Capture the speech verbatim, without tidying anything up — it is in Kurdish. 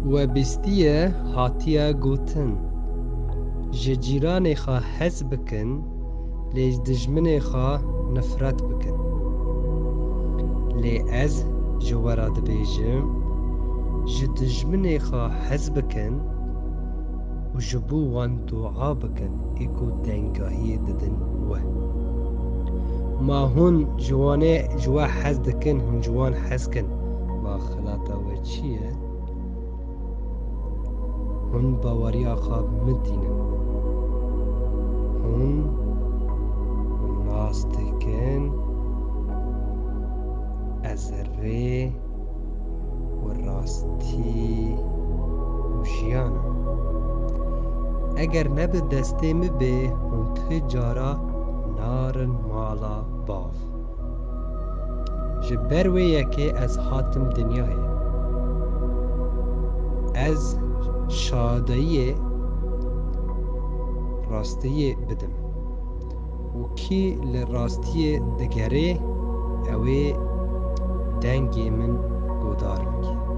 We bîstiye hatiye gotin, ji cîranê xwe hez bikin, lê ji dijminê xwe nifret bikin. Lê ez ji we re dibêjim, ji dijminê xwe hez bikin û ji bo wan dua bikin, ê ku tengahiyê didin we. Ma hûn ji wanê, ji we hez dikin, hûn ji wan hez kin. Ma xilata we çi ye? Hûn baweriya xwe min tînin. Hûn nas dikin ez rê û rastî û jiyan im. Eger ne bi destê min bê, hûn ti cara narin mala bav. Ji ber wê yekê ez hatim dinyayê. Ez şadeyiyê rastiyê bidim. Û kî li rastiyê digerê, ew ê dengê min guhdar bike.